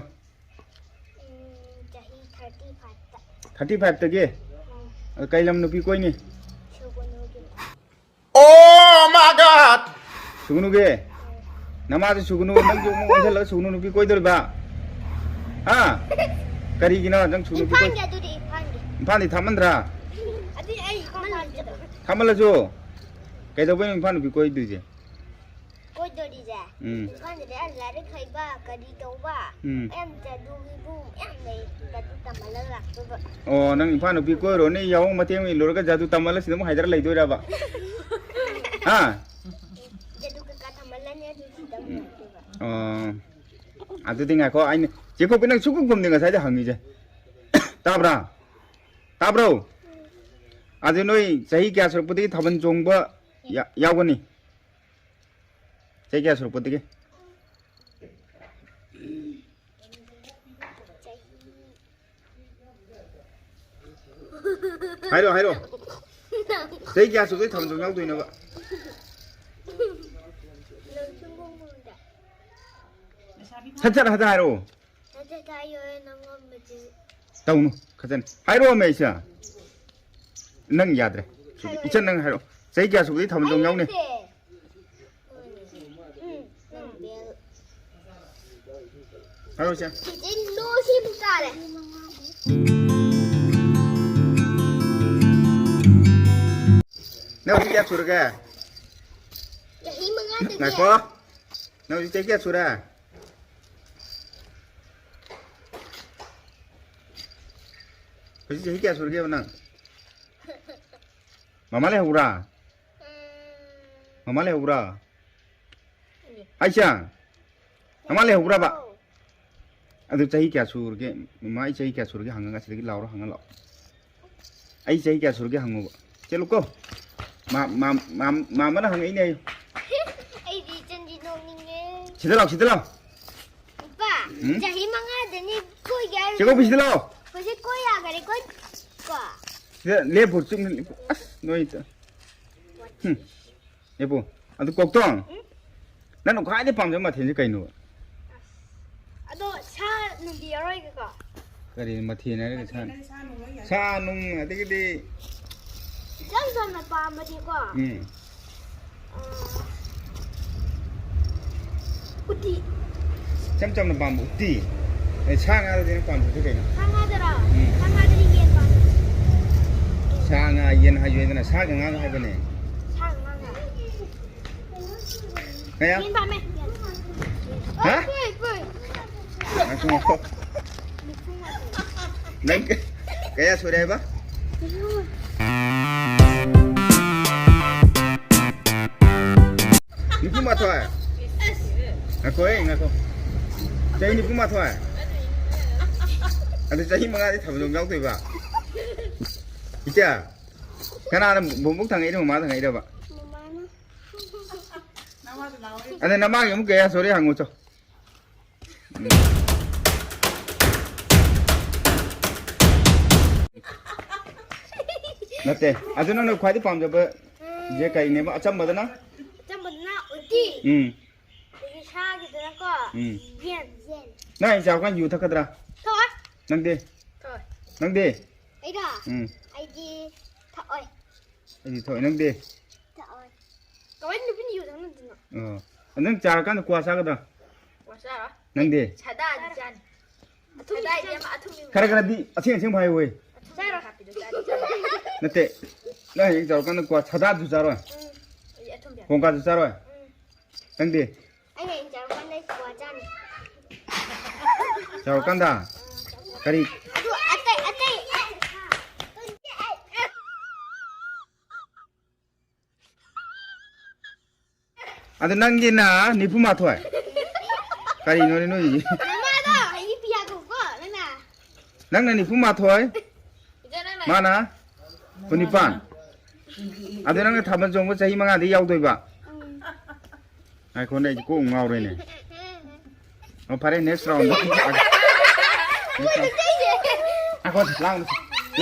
ꯎꯝ, ꯆꯍꯤ thirty five ꯇ꯫ Thirty five ꯇꯒꯤ? ꯎꯝ꯫ ꯑꯗꯣ ꯀꯩ ꯂꯝ ꯅꯨꯄꯤ ꯀꯣꯏꯅꯤ? ꯁꯨꯒꯨꯅꯨꯒꯤ꯫ Oh my God! ꯁꯨꯒꯨꯅꯨꯒꯤ? ꯎꯝ꯫ ꯅꯃꯥꯁꯨ ꯁꯨꯒꯨꯅꯨ, ꯅꯪꯁꯨ ꯑꯃꯨꯛ ꯑꯣꯟꯁꯤꯜꯂꯒ ꯁꯨꯒꯨꯅꯨ ꯅꯨꯄꯤ ꯀꯣꯏꯗꯣꯔꯤꯕ? ꯍꯥ? ꯀꯔꯤꯒꯤꯅꯣ ꯅꯪ ꯁꯨꯒꯨꯅꯨ ꯅꯨꯄꯤ ꯀꯣꯏ-, ꯏꯝꯐꯥꯜꯒꯤ ꯑꯗꯨꯗꯤ, ꯏꯝꯐꯥꯜꯒꯤ꯫ ꯏꯝꯐꯥꯜꯗꯤ ꯊꯥꯞꯃꯟꯗ꯭ꯔꯥ? ꯑꯗꯨꯗꯤ ꯑꯩ ꯏꯝꯐꯥꯜꯗ ꯆꯠꯂꯣ꯫ ꯊꯥꯞꯃꯜꯂꯁꯨ? ꯀꯩꯗꯧꯕꯩꯅꯣ ꯏꯝꯐꯥꯜ ꯅꯨꯄꯤ ꯀꯣꯏꯗꯣꯏꯁꯦ? ꯀꯣꯏꯗꯣꯔꯤꯁꯦ? ꯎꯝ꯫ ꯏꯝꯐꯥꯜꯗꯗꯤ ꯑꯩ ꯂꯥꯏꯔꯤꯛ ꯍꯩꯕ, ꯀꯔꯤ ꯇꯧꯕ, ꯎꯝ꯫ ꯌꯥꯝ ꯖꯥꯗꯨꯒꯤꯕꯨ ꯌꯥꯝ ꯂꯩ, ꯖꯥꯗꯨ ꯇꯝꯍꯜꯂꯒ ꯂꯥꯛꯇꯣꯏꯕ꯫ ꯑꯣ, ꯅꯪ ꯏꯝꯐꯥꯜ ꯅꯨꯄꯤ ꯀꯣꯏꯔꯨꯔꯅꯤ, ꯌꯥꯑꯣꯡ ꯃꯇꯦꯡ ꯏꯜꯂꯨꯔꯒ ꯖꯥꯗꯨ ꯇꯝꯍꯜꯂ ꯁꯤꯗ ꯑꯃꯨꯛ ꯍꯥꯏꯗꯔ ꯂꯩꯗꯣꯏꯔꯕ? ꯍꯥ? ꯖꯥꯗꯨ ꯀꯩꯀꯥ ꯇꯝꯍꯜꯂꯅꯤ, ꯑꯗꯨ ꯁꯤꯗ ꯑꯃꯨꯛ ꯂꯥꯛꯇꯣꯏꯕ꯫ ꯑꯣ꯫ ꯑꯗꯨꯗꯤ ꯉꯥꯏꯈꯣ, ꯑꯩꯅ, ꯆꯦ ꯈꯣꯛꯄꯤ, ꯅꯪ ꯁꯨꯛꯈꯨꯝ ꯈꯨꯝꯗꯦ ꯉꯁꯥꯏꯗꯩ ꯍꯪꯉꯤꯁꯦ꯫ ꯇꯥꯕ꯭ꯔꯥ? ꯇꯥꯕ꯭ꯔꯣ? ꯑꯗꯨ ꯅꯣꯏ ꯆꯍꯤ ꯀꯌꯥ ꯁꯨꯔꯛꯄꯗꯒꯤ ꯊꯥꯕꯜ ꯆꯣꯡꯕ ꯌꯥ-, ꯌꯥꯎꯒꯅꯤ? ꯆꯍꯤ ꯀꯌꯥ ꯁꯨꯔꯛꯄꯗꯒꯤ? ꯍꯥꯏꯔꯣ, ꯍꯥꯏꯔꯣ꯫ ꯆꯍꯤ ꯀꯌꯥ ꯁꯨꯔꯛꯄꯗꯒꯤ ꯊꯥꯕꯜ ꯆꯣꯡ ꯌꯥꯎꯗꯣꯏꯅꯣꯕ? ꯁꯠ ꯁꯠ ꯍꯥꯏꯔꯛꯑꯣ꯫ ꯇꯧꯅꯨ, ꯈꯖꯅ ꯍꯥꯏꯔꯛꯑꯣꯃꯦ, ꯏꯆꯥ꯫ ꯅꯪ ꯌꯥꯗ꯭ꯔꯦ꯫ ꯍꯥꯏꯔꯛꯑꯣ, ꯏꯆꯟ, ꯅꯪ ꯍꯥꯏꯔꯛꯑꯣ꯫ ꯆꯍꯤ ꯀꯌꯥ ꯁꯨꯕꯗꯒꯤ ꯊꯥꯕꯜ ꯆꯣꯡ ꯌꯥꯎꯅꯤ? ꯍꯥꯏꯔꯛꯑꯣ, ꯏꯆꯥ꯫ ꯆꯤꯆꯦ, ꯅꯣ ꯁꯤꯃꯨꯛ ꯇꯥꯔꯦ꯫ ꯅꯪ ꯍꯧꯖꯤꯛ ꯀꯌꯥ ꯁꯨꯔꯒꯦ? ꯆꯍꯤ ꯃꯉꯥꯗꯒꯤ꯫ ꯉꯥꯏꯈꯣ꯫ ꯅꯪ ꯍꯧꯖꯤꯛ ꯆꯍꯤ ꯀꯌꯥ ꯁꯨꯔꯦ? ꯍꯧꯖꯤꯛ ꯆꯍꯤ ꯀꯌꯥ ꯁꯨꯔꯒꯦꯕ ꯅꯪ? ꯃꯃꯥ ꯂꯩꯍꯧꯕ꯭ꯔꯥ? ꯃꯃꯥ ꯂꯩꯍꯧꯕ꯭ꯔꯥ? ꯑꯩꯁꯦ? ꯃꯃꯥ ꯂꯩꯍꯧꯕ꯭ꯔꯕ? ꯑꯗꯨ ꯆꯍꯤ ꯀꯌꯥ ꯁꯨꯔꯒꯦ? ꯃꯃꯥ, ꯑꯩ ꯆꯍꯤ ꯀꯌꯥ ꯁꯨꯔꯒꯦ ꯍꯪꯉꯒ ꯁꯤꯗꯒꯤ ꯂꯥꯎꯔꯣ, ꯍꯪꯉ ꯂꯥꯛꯑꯣ꯫ ꯑꯩ ꯆꯍꯤ ꯀꯌꯥ ꯁꯨꯔꯒꯦ ꯍꯪꯉꯨꯕ꯫ ꯆꯠꯂꯨꯀꯣ꯫ ꯃꯥ-, ꯃꯥ-, ꯃꯥ-, ꯃꯥꯃꯅ ꯍꯪꯉꯛꯏꯅꯦ ꯑꯩ꯫ ꯑꯩꯗꯤ ꯏꯆꯟꯗꯤ ꯅꯣꯛꯅꯤꯡꯉꯦ꯫ ꯁꯤꯗ ꯂꯥꯎ, ꯁꯤꯗ ꯂꯥꯎ꯫ ꯄꯥ, ꯎꯝ? ꯆꯍꯤ ꯃꯉꯥꯗꯅꯤ ꯀꯣꯏꯒꯦ ꯍꯥꯏꯔꯤꯁꯦ꯫ ꯆꯦ ꯀꯣꯕꯤ, ꯁꯤꯗ ꯂꯥꯛꯑꯣ꯫ ꯍꯧꯖꯤꯛ ꯀꯣꯏ ꯌꯥꯈꯔꯦ, ꯀꯣꯏ-, ꯀꯣ꯫ ꯁꯤꯗ ꯂꯦꯞꯄꯨ, ꯆꯨꯝꯅ ꯂꯦꯞꯄꯨ꯫ ꯑꯁ, ꯅꯣꯏ ꯆ-, ꯍꯨꯝ꯫ ꯂꯦꯞꯄꯨ꯫ ꯑꯗꯨ ꯀꯣꯛꯇꯣ, ꯎꯝ? ꯅꯪꯅ ꯈ꯭ꯋꯥꯏꯗꯩ ꯄꯥꯝꯖꯕ ꯃꯊꯦꯜꯁꯦ ꯀꯩꯅꯣ? ꯑꯗꯣ ꯁꯥ ꯅꯨꯡꯗꯤ ꯌꯥꯎꯔꯣꯏꯒꯦꯀꯣ? ꯀꯔꯤ ꯃꯊꯦꯜ ꯍꯥꯏꯔꯒ ꯁꯥ? ꯃꯊꯦꯜꯗꯗꯤ ꯁꯥ ꯅꯨꯡ ꯂꯣꯏ ꯌꯥꯏ꯫ ꯁꯥ ꯅꯨꯡ, ꯑꯗꯒꯤꯗꯤ ꯏꯆꯝ ꯆꯝꯅ ꯄꯥꯝꯕꯗꯤꯀꯣ, ꯎꯝ꯫ ꯑꯥ, ꯎꯇꯤ꯫ ꯏꯆꯝ ꯆꯝꯅ ꯄꯥꯝꯕ ꯎꯇꯤ? ꯑꯦ, ꯁꯥ ꯉꯥꯗꯗꯤ ꯅꯪ ꯄꯥꯝꯕꯗꯤ ꯀꯩꯅꯣ? ꯁꯥ ꯉꯥꯗꯔꯣ? ꯎꯝ꯫ ꯁꯥ ꯉꯥꯗꯗꯤ ꯌꯦꯟ ꯄꯥꯝꯃꯦ꯫ ꯁꯥ ꯉꯥ, ꯌꯦꯟ ꯍꯥꯏꯁꯨ ꯌꯥꯏꯗꯅ, ꯁꯥꯒ ꯉꯥꯒ ꯍꯥꯏꯕꯅꯦ꯫ ꯁꯥꯒ ꯉꯥꯒ? ꯀꯌꯥ? ꯌꯦꯟ ꯄꯥꯝꯃꯦ꯫ ꯍꯥ? ꯄꯨꯏ, ꯄꯨꯏ꯫ ꯉꯥꯏꯈꯣ, ꯉꯥꯏꯈꯣ꯫ ꯅꯪ ꯀ-, ꯀꯌꯥ ꯁꯨꯔꯦ ꯍꯥꯏꯕ? ꯅꯤꯐꯨ ꯃꯥꯊꯣꯏ꯫ ꯉꯥꯏꯈꯣ, ꯑꯦ, ꯉꯥꯏꯈꯣ꯫ ꯆꯍꯤ ꯅꯤꯐꯨ ꯃꯥꯊꯣꯏ꯫ ꯑꯗꯨ ꯆꯍꯤ ꯃꯉꯥꯗꯤ ꯊꯥꯕꯜ ꯆꯣꯡ ꯌꯥꯎꯗꯣꯏꯕ? ꯏꯆꯦ, ꯀꯅꯥꯅ ꯕꯣꯝꯕꯣꯛ ꯊꯥꯡꯉꯛꯏꯅꯣ, ꯃꯃꯥ ꯊꯥꯡꯉꯛꯏꯔꯕ? ꯃꯃꯥꯅ꯫ ꯑꯗ ꯅꯃꯥꯒꯤ ꯑꯃꯨꯛ ꯀꯌꯥ ꯁꯨꯔꯦ ꯍꯪꯉꯨ ꯆꯣ꯫ ꯎꯝ꯫ ꯅꯠꯇꯦ꯫ ꯑꯗꯨ ꯅꯪꯅ ꯈ꯭ꯋꯥꯏꯗꯩ ꯄꯥꯝꯖꯕ ꯁꯦ ꯀꯩꯅꯦꯕ? ꯑꯆꯝꯕꯗꯅ? ꯑꯆꯝꯕꯗꯅ ꯎꯇꯤ꯫ ꯎꯝ꯫ ꯑꯗꯒꯤ ꯁꯥꯒꯤꯗꯅꯀꯣ ꯎꯝ꯫ ꯌꯦꯟ, ꯌꯦꯟ꯫ ꯅꯪ ꯍꯌꯦꯡ ꯆꯥꯎꯔꯀꯥꯟ ꯌꯨ ꯊꯛꯀꯗ꯭ꯔꯥ? ꯊꯛꯑꯣꯏ꯫ ꯅꯪꯗꯤ? ꯊꯛꯑꯣꯏ꯫ ꯅꯪꯗꯤ? ꯑꯩꯔꯣ? ꯎꯝ꯫ ꯑꯩꯗꯤ ꯊꯛꯑꯣꯏ꯫ ꯑꯩꯗꯤ ꯊꯛꯑꯣꯏ꯫ ꯅꯪꯗꯤ? ꯊꯛꯑꯣꯏ꯫ ꯀꯃꯥꯏꯅ ꯅꯨꯄꯤꯅ ꯌꯨ ꯊꯛꯅꯗꯣꯏꯅꯣ? ꯑꯣ꯫ ꯅꯪ ꯆꯥꯎꯔꯀꯥꯟꯗ ꯀ꯭ꯋꯥ ꯆꯥꯒꯗ꯭ꯔꯥ? ꯀ꯭ꯋꯥ ꯆꯥꯔꯣꯏ꯫ ꯅꯪꯗꯤ? ꯁꯥꯗꯥꯗꯤ ꯆꯥꯅꯤ꯫ ꯑꯊꯨꯝꯕꯤ ꯆꯥꯅꯤ꯫ ꯈꯔ ꯈꯔꯗꯤ ꯑꯊꯦꯡ ꯑꯊꯦꯡꯕ ꯍꯥꯏꯌꯨꯍꯦ꯫ ꯑꯊꯨꯝꯕꯤ ꯍꯥꯞꯄꯤꯗꯣ ꯆꯥꯅꯤ, ꯆꯥꯅꯤ꯫ ꯅꯠꯇꯦ꯫ ꯅꯪ ꯍꯌꯦꯡ ꯆꯥꯎꯔꯀꯥꯟꯗ ꯀ꯭ꯋꯥ ꯁꯥꯗꯥꯗꯨ ꯆꯥꯔꯣꯏ? ꯎꯝ꯫ ꯑꯩ ꯑꯊꯨꯝꯕꯤ ꯍꯥꯞꯄꯤ꯫ ꯀꯣꯡꯀꯥꯁꯨ ꯆꯥꯔꯣꯏ? ꯎꯝ꯫ ꯅꯪꯗꯤ? ꯑꯩꯅ ꯍꯌꯦꯡ ꯆꯥꯎꯔꯀꯥꯟꯗ ꯑꯩ ꯀ꯭ꯋꯥ ꯆꯥꯅꯤ꯫ ꯆꯥꯎꯔꯀꯥꯟꯗ? ꯎꯝ꯫ ꯀꯔꯤ? ꯑꯗꯨ ꯑꯇꯩ, ꯑꯇꯩ꯫ ꯑꯗꯨ ꯅꯪꯒꯤꯅ ꯅꯤꯐꯨ ꯃꯥꯊꯣꯏ꯫ ꯀꯔꯤꯅꯣꯅꯦ ꯅꯣꯏꯒꯤ? ꯅꯃꯥꯗꯣ ꯍꯌꯦꯡ ꯄꯤꯌꯥ ꯀꯧꯀꯣ, ꯅꯪꯅ꯫ ꯅꯪꯅ ꯅꯤꯐꯨ ꯃꯥꯊꯣꯏ, ꯏꯆꯦ, ꯅꯪꯅ ꯃꯥꯅ ꯀꯨꯟꯅꯤꯄꯥꯟ꯫ ꯑꯗꯨ ꯅꯪꯅ ꯊꯥꯕꯜ ꯆꯣꯡꯕ ꯆꯍꯤ ꯃꯉꯥꯗꯤ ꯌꯥꯎꯗꯣꯏꯕ? ꯎꯝ꯫ ꯉꯥꯏꯈꯣꯅꯦ, ꯑꯩꯗꯤ ꯀꯣꯛ ꯉꯥꯎꯔꯦꯅꯦ꯫ ꯑꯣ, ꯐꯔꯦ, next round ꯗ ꯂꯥꯛꯑꯒꯦ꯫ Next round꯫ ꯉꯥꯏꯈꯣ, ꯂꯥꯡꯅꯨ꯫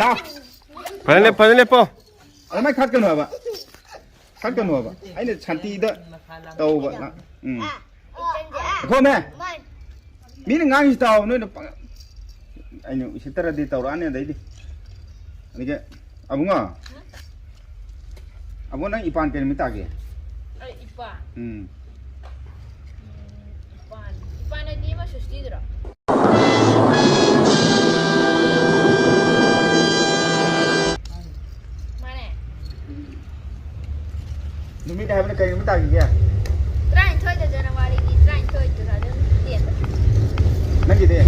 ꯂꯥꯎ꯫ ꯐꯖꯅ ꯂꯦꯞ-, ꯐꯖꯅ ꯂꯦꯞꯄꯣ꯫ ꯑꯗꯨꯃꯥꯏ ꯈꯠꯀꯅꯨ ꯍꯥꯏꯕ꯫ ꯈꯠꯀꯅꯨ ꯍꯥꯏꯕ꯫ ꯑꯩꯅ ꯁꯥꯟꯇꯤꯗ ꯇꯧꯕ꯫ ꯎꯝ꯫ ꯈꯣꯝꯃꯦ꯫ ꯃꯤꯅ ꯉꯥꯡꯉꯤꯁꯤ ꯇꯥꯎ, ꯅꯣꯏꯅ ꯄꯪ-, ꯑꯩꯅ ꯎꯁꯤꯠꯇꯔꯗꯤ ꯇꯧꯔꯛꯑꯅꯤ ꯑꯗꯩꯗꯤ꯫ ꯑꯗꯒꯤ, ꯑꯕꯨꯡꯉꯣ꯫ ꯑꯕꯨꯡꯉꯣ, ꯅꯪ ꯏꯄꯥꯟ ꯀꯩ ꯅꯨꯃꯤꯠ ꯇꯥꯒꯦ? ꯑꯩ ꯏꯄꯥꯟ? ꯎꯝ꯫ ꯎꯝ, ꯏꯄꯥꯟ꯫ ꯏꯄꯥꯟ ꯍꯥꯏꯗꯤ ꯑꯃ ꯁꯨꯁꯇꯤꯗꯨꯔꯣ? ꯃꯥꯅꯦ꯫ ꯅꯨꯃꯤꯠ ꯍꯥꯏꯕꯅ ꯀꯔꯤ ꯅꯨꯃꯤꯠ ꯇꯥꯈꯤꯒꯦ? ꯇꯔꯥꯅꯤꯊꯣꯏꯗ, ꯖꯅꯋꯥꯔꯤꯒꯤ ꯇꯔꯥꯅꯤꯊꯣꯏ, two thousand ten꯫ ꯅꯪꯒꯤꯗꯤ?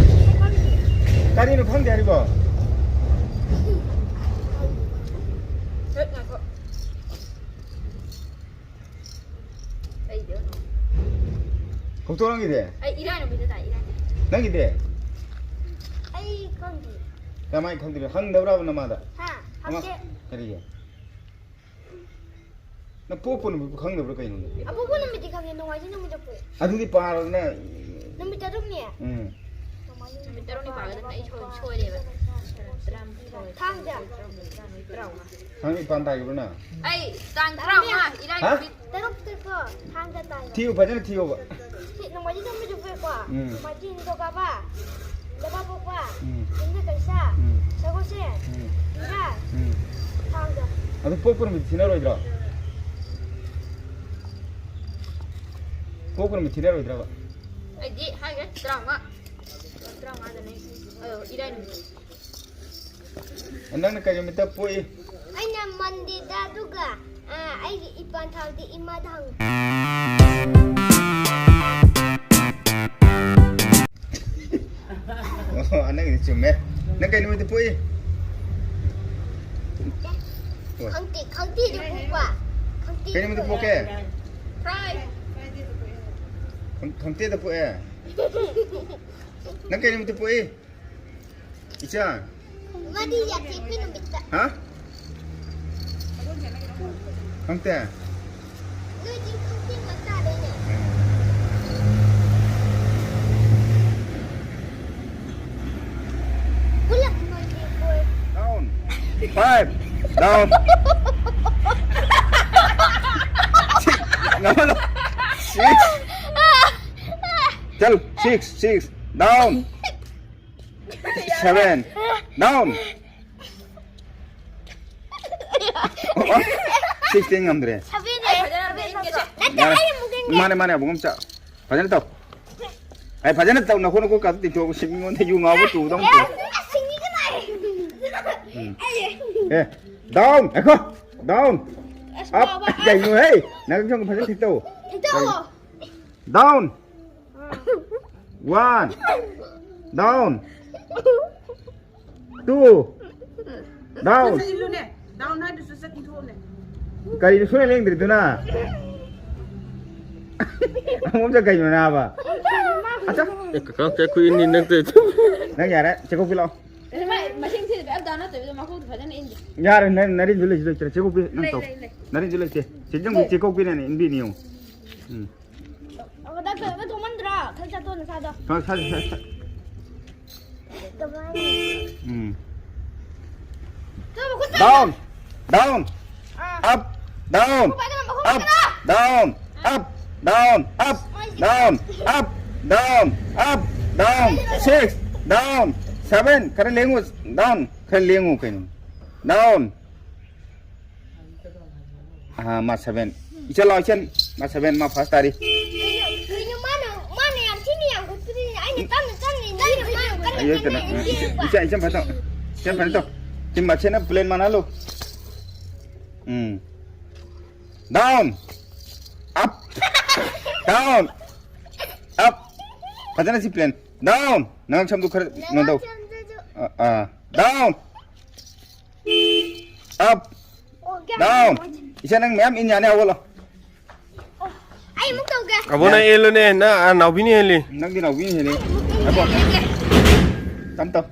ꯀꯔꯤꯅꯣ ꯈꯪꯗꯦ ꯍꯥꯏꯔꯤꯕꯣ? ꯍꯦꯛ ꯉꯥꯏꯈꯣ꯫ ꯑꯩꯗꯤ ꯍꯧꯗꯣꯛ ꯅꯪꯒꯤꯗꯤ? ꯑꯩ ꯏꯔꯥꯏ ꯅꯨꯃꯤꯠꯇ ꯇꯥꯏ, ꯏꯔꯥꯏ ꯅꯨꯃꯤꯠ꯫ ꯅꯪꯒꯤꯗꯤ? ꯑꯩ ꯈꯪꯗꯦ꯫ ꯀꯃꯥꯏꯅ ꯈꯪꯗ꯭ꯔꯤꯕ? ꯍꯪꯗꯕ꯭ꯔꯕ ꯅꯃꯥꯗ? ꯍꯥ? ꯑꯃ ꯍꯪꯗꯦ꯫ ꯀꯔꯤꯒꯤ? ꯅꯪ ꯄꯣꯛꯄ ꯅꯨꯃꯤꯠꯄꯨ ꯈꯪꯗꯕ꯭ꯔꯥ ꯀꯩꯅꯣꯅꯦ? ꯑꯄꯣꯛꯄ ꯅꯨꯃꯤꯠꯇꯤ ꯈꯪꯉꯦ, ꯅꯣꯡꯃꯥꯏꯖꯤꯡ ꯅꯨꯃꯤꯠꯇ ꯄꯣꯛꯑꯦ꯫ ꯑꯗꯨꯗꯤ ꯄꯥꯔꯣꯗꯅ꯫ ꯅꯨꯃꯤꯠ ꯇꯔꯨꯛꯅꯤ꯫ ꯎꯝ꯫ ꯅꯣꯡꯃꯥꯏꯖꯤꯡ ꯅꯨꯃꯤꯠ ꯇꯔꯨꯛꯅꯤ ꯄꯥꯒꯗꯕꯅꯤ, ꯑꯩ ꯁꯣꯏ-, ꯁꯣꯏꯔꯦꯕ꯫ ꯊꯥꯡꯖ꯫ ꯊꯥꯡꯖ ꯏꯄꯥꯟ ꯇꯥꯈꯤꯕ꯭ꯔꯣ ꯅꯪ? ꯑꯩ ꯇꯥꯡ ꯇꯔꯥꯃꯉꯥ, ꯏꯔꯥꯏ ꯍꯥ? ꯅꯨꯃꯤꯠ꯫ ꯇꯔꯨꯛꯇꯀꯣ ꯊꯥꯡꯖ ꯇꯥꯏꯕ꯫ ꯊꯤꯌꯨ, ꯐꯖꯅ ꯊꯤꯌꯣꯕ꯫ ꯁꯤ ꯅꯣꯡꯃꯥꯏꯖꯤꯡ ꯅꯨꯃꯤꯠꯇ ꯄꯣꯛꯑꯦꯀꯣ꯫ ꯎꯝ꯫ ꯅꯣꯡꯃꯥꯏꯖꯤꯡ, ꯅꯤꯡꯊꯧꯀꯥꯕ, ꯂꯩꯕꯥꯛꯄꯣꯛꯄ, ꯎꯝ꯫ ꯌꯨꯝꯖꯀꯩꯁ, ꯎꯝ꯫ ꯁꯒꯣꯜꯁꯦꯟ, ꯎꯝ꯫ ꯅꯤꯡꯉꯥꯏ, ꯎꯝ꯫ ꯊꯥꯡꯖ꯫ ꯑꯗꯨ ꯄꯣꯛꯄ ꯅꯨꯃꯤꯠ ꯊꯤꯅꯔꯣꯏꯗ꯭ꯔꯣ? ꯄꯣꯛꯄ ꯅꯨꯃꯤꯠ ꯊꯤꯅꯔꯣꯏꯗ꯭ꯔꯕ? ꯑꯩꯗꯤ ꯍꯥꯏꯈ꯭ꯔꯦ, ꯇꯔꯥꯃꯉꯥ꯫ ꯇꯔꯥꯃꯉꯥꯗꯅꯦ꯫ ꯑ, ꯏꯔꯥꯏ ꯅꯨꯃꯤꯠ꯫ ꯅꯪꯅ ꯀꯩ ꯅꯨꯃꯤꯠꯇ ꯄꯣꯛꯏ? ꯑꯩꯅ ꯃꯟꯗꯦꯗ, ꯑꯗꯨꯒ, ꯑ, ꯑꯩꯒꯤ ꯏꯄꯥꯟ ꯊꯥꯕꯗꯤ ꯏꯃꯥꯗ ꯍꯪꯉꯨ꯫ ꯑꯣ, ꯅꯪꯒꯤꯗꯤ ꯆꯨꯝꯃꯦ꯫ ꯅꯪ ꯀꯩ ꯅꯨꯃꯤꯠꯇ ꯄꯣꯛꯏ? ꯈꯪꯇꯦ, ꯈꯪꯇꯦꯗ ꯄꯣꯛꯄ꯫ ꯈꯪꯇꯦ ꯀꯩ ꯅꯨꯃꯤꯠꯇ ꯄꯣꯛꯄ꯫ ꯄꯣꯛꯀꯦ? Friday꯫ ꯈꯪ-, ꯈꯪꯇꯦꯗ ꯄꯣꯛꯑꯦ? ꯅꯪ ꯀꯩ ꯅꯨꯃꯤꯠꯇ ꯄꯣꯛꯏ? ꯏꯆꯥ꯫ ꯃꯥꯗꯤ ꯌꯥꯊꯦꯛꯄꯤ ꯅꯨꯃꯤꯠꯇ꯫ ꯍꯥ? ꯈꯪꯇꯦ? ꯅꯣꯏꯗꯤ ꯈꯪꯇꯦ ꯉꯥꯛꯇ ꯂꯩꯅꯦ꯫ ꯄꯨꯂꯞ ꯃꯥꯟꯗꯦ ꯀꯣꯏ꯫ Down. Five. Down. Six. ꯉꯝꯃꯔꯣꯏ꯫ Six. ꯆꯠꯂꯨ꯫ Six, six. Down. Seven. Down. Sixteen ꯉꯝꯗ꯭ꯔꯦ꯫ ꯁꯚꯦꯟ ꯑꯩ ꯐꯖꯅ ꯑꯝꯇ ꯌꯦꯡꯒꯦꯁꯦ꯫ ꯅꯠꯇꯦ, ꯌꯥꯔꯦ꯫ ꯑꯩ ꯑꯃꯨꯛ ꯌꯦꯡꯒꯦ꯫ ꯃꯥꯅꯦ, ꯃꯥꯅꯦ, ꯑꯕꯨꯡꯉꯝꯆꯥ꯫ ꯐꯖꯅ ꯇꯧ꯫ ꯑꯩ ꯐꯖꯅ ꯇꯧ꯫ ꯅꯈꯣꯡ ꯅꯈꯨꯠ ꯀꯥꯗꯣ ꯇꯤꯡꯊꯣꯛꯑꯒ ꯁꯤ ꯃꯤꯉꯣꯟꯗ ꯌꯨ ꯉꯥꯎꯕ ꯇꯨꯕꯗꯧꯅ ꯇꯧ꯫ ꯑꯁ, ꯁꯤꯡꯉꯤꯒ ꯂꯥꯛꯑꯦ꯫ ꯎꯝ꯫ ꯑꯩ ꯑꯦ, down. ꯉꯥꯏꯈꯣ꯫ Down. ꯑꯁ, up. ꯉꯥꯎꯕ꯫ ꯀꯩꯅꯣ, ꯍꯦ? ꯅꯪ ꯁꯣꯝ ꯐꯖꯅ ꯊꯤꯛ ꯇꯧ꯫ Down. One. Down. Two. Down. ꯆꯠꯁꯦ, ꯏꯜꯂꯨꯅꯦ꯫ Down ꯍꯥꯏꯗꯨꯁꯨ ꯆꯠꯈꯤꯊꯣꯛꯑꯣꯅꯦ꯫ ꯀꯔꯤꯅꯣ ꯁꯨꯡꯂꯦꯡ ꯂꯦꯡꯗ꯭ꯔꯤꯗꯨꯅ? ꯑꯃꯨꯛ ꯆꯠ ꯀꯩꯅꯣ ꯅꯥꯕ? ꯑꯆꯥ꯫ ꯑꯦ, ꯀꯀꯥ, ꯀꯌꯥ ꯀꯨꯏꯅꯤ ꯅꯪ ꯇꯧꯔꯤꯗꯣ? ꯅꯪ ꯌꯥꯔꯦ, ꯆꯦꯀꯣꯛ ꯄꯤꯂꯥꯎ꯫ ꯃꯥꯏ ꯃꯁꯤꯡ ꯊꯤꯗꯕ ꯑꯝꯇ ꯅꯠꯇꯕꯤꯗ ꯃꯀꯣꯛꯇ ꯐꯖꯅ ꯏꯟꯗꯦ꯫ ꯌꯥꯔꯦ, ꯅꯪ ꯅꯔꯤꯟꯁꯨ ꯂꯩꯁꯨ ꯂꯩꯇ꯭ꯔꯦ, ꯆꯦꯀꯣꯛ ꯄꯤ ꯅꯪ ꯂꯩ, ꯇꯧ꯫ ꯂꯩ, ꯂꯩ꯫ ꯅꯔꯤꯟꯁꯨ ꯂꯩꯇꯦ꯫ ꯁꯤ ꯆꯪꯕꯤ ꯆꯦꯀꯣꯛ ꯄꯤꯅꯅꯦ ꯏꯟꯕꯤꯅꯤ ꯌꯦꯡꯉꯨ꯫ ꯎꯝ꯫ ꯑꯣ, ꯅꯪ ꯀꯩꯅꯣ ꯇꯧꯃꯟꯗ꯭ꯔꯣ? ꯈꯔ ꯆꯠꯇꯣ ꯅꯁꯥꯗꯣ꯫ ꯁꯥ-, ꯁꯥ-, ꯁꯥ-, ꯁꯥ-, ꯎꯝ꯫ ꯇꯨ, ꯃꯈꯨꯠ ꯄꯥꯏꯒꯅꯨ꯫ Down, down, ꯑꯥ꯫ Up, down, ꯃꯈꯨꯠ ꯄꯥꯏꯒꯅꯨ, ꯃꯈꯨꯠ up, ꯄꯥꯏꯒꯅꯨ꯫ Down, up, down, up, down, up, down, up, down. Six, down, seven, ꯈꯔ ꯂꯦꯡꯉꯨ, down, ꯈꯔ ꯂꯦꯡꯉꯨ ꯀꯩꯅꯣ꯫ Down. ꯑꯥ, ꯃꯥ seven꯫ ꯏꯆꯟ ꯂꯥꯎ, ꯏꯆꯟ꯫ ꯃꯥ seven, ꯃꯥ first ꯇꯥꯔꯤ꯫ ꯀꯩꯅꯣ, ꯀꯩꯅꯣ ꯃꯥꯅ, ꯃꯥꯅ ꯌꯥꯝ ꯊꯤꯅ ꯌꯥꯡꯈꯠꯄꯗꯨꯅꯤ꯫ ꯑꯩꯅ ꯇꯞꯅ, ꯇꯞꯅ ꯏꯟꯕꯤꯕ꯫ ꯀꯟꯅ, ꯑꯌꯣ, ꯀꯟꯅ ꯀꯩꯅꯣ, ꯏꯟꯕꯤꯕ꯫ ꯏꯆꯟ, ꯏꯆꯟ ꯐꯠꯇꯣ꯫ ꯏꯆꯟ ꯐꯠꯇꯣ꯫ ꯁꯤ ꯃꯁꯦꯟꯅ plan ꯃꯥꯟꯅꯍꯜꯂꯨ꯫ ꯎꯝ꯫ Down꯫ Up꯫ Down꯫ Up꯫ ꯐꯖꯅ ꯁꯤ plan꯫ Down꯫ ꯅꯪ ꯁꯝꯗꯨ ꯈꯔ ꯅꯪ ꯅꯣꯟꯊꯧ꯫ ꯁꯝꯗꯨꯁꯨ꯫ ꯑ, ꯑ꯫ Down꯫ Up꯫ ꯑꯣ, ꯀꯌꯥꯝ down꯫ ꯅꯨꯡꯉꯥꯏꯇꯦ꯫ ꯏꯆꯥ, ꯅꯪ ꯃꯌꯥꯝ ꯏꯟ ꯌꯥꯅꯤ, ꯍꯧꯒꯠꯂꯣ꯫ ꯑꯣ, ꯑꯩ ꯑꯃꯨꯛ ꯇꯧꯒꯦ꯫ ꯑꯕꯣ, ꯅꯪ ꯏꯜꯂꯨꯅꯦ, ꯅꯪ, ꯑꯥ, ꯅꯥꯎꯕꯤꯅ ꯏꯜꯂꯤ꯫ ꯅꯪꯗꯤ ꯅꯥꯎꯕꯤꯅ ꯍꯦꯜꯂꯤ꯫ ꯑꯩ ꯑꯃꯨꯛ ꯉꯥꯏꯈꯣ꯫ ꯏꯜꯂꯒꯦ꯫ ꯇꯝ, ꯇꯝ꯫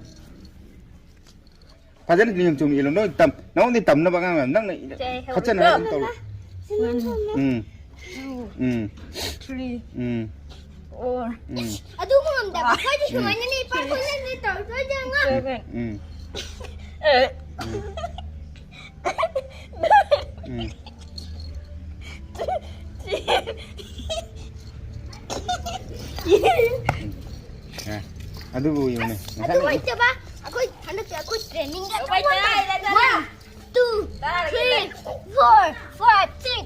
ꯐꯖꯅ ꯅꯤꯌꯣꯝ ꯆꯨꯝꯅ ꯏꯜꯂꯣ꯫ ꯅꯣꯏ ꯇꯝ-, ꯅꯉꯣꯟꯗꯩ ꯇꯝꯅꯕ ꯑꯉꯥꯡ ꯃꯌꯥꯝ꯫ ꯅꯪꯅ ꯁꯦ, ꯍꯣꯠꯆꯅꯉꯥꯏ ꯍꯧꯔꯣ꯫ ꯑꯗꯨꯝ ꯇꯧꯔꯣ꯫ ꯁꯤ ꯅꯤꯌꯣꯝ ꯆꯨꯝꯅ꯫ ꯎꯝ꯫ Two, ꯎꯝ꯫ Three, ꯎꯝ꯫ Four. ꯎꯝ꯫ ꯑꯗꯨꯒꯨꯝꯕ ꯑꯝꯗ ꯑꯩꯈꯣꯏꯗꯤ ꯎꯝ꯫ ꯁꯨꯃꯥꯏꯅ ꯂꯦꯞꯄ ꯈꯣꯠꯂꯒ ꯇꯧꯗꯣꯏꯁꯦ ꯑꯉꯥꯡ꯫ Seven. ꯎꯝ꯫ Eight. ꯎꯝ꯫ ꯎꯝ꯫ ꯑꯦ, ꯑꯗꯨꯕꯨ ꯌꯦꯡꯉꯨꯅꯦ꯫ ꯑꯗꯨ ꯉꯁꯥꯏꯅ ꯍꯩꯇꯕ ꯑꯩꯈꯣꯏ ꯍꯟꯗꯛꯇꯤ ꯑꯩꯈꯣꯏ training ꯒ ꯇꯧꯕ ꯍꯥꯏꯇꯥꯔꯦ꯫ One, two, three, four, five, six.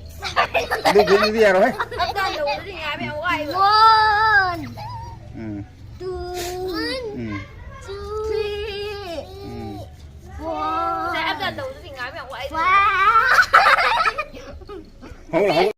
ꯑꯗꯨ ꯒꯦꯝꯗꯨꯗꯤ ꯌꯥꯔꯣꯏꯍꯦ꯫ Up down ꯇꯧꯕꯗꯨꯗꯤ ꯉꯥꯏꯕ ꯌꯥꯝ ꯋꯥꯏꯕ꯫ One, ꯎꯝ꯫ Two, ꯎꯝ꯫ Three, ꯎꯝ꯫ Four, ꯉꯁꯥꯏ up down ꯇꯧꯕꯗꯨꯗꯤ ꯉꯥꯏꯕ ꯌꯥꯝ ꯋꯥꯏꯕ꯫ Five. ꯍꯧꯒꯠꯂꯣ, ꯍꯧꯒꯠꯂꯣ꯫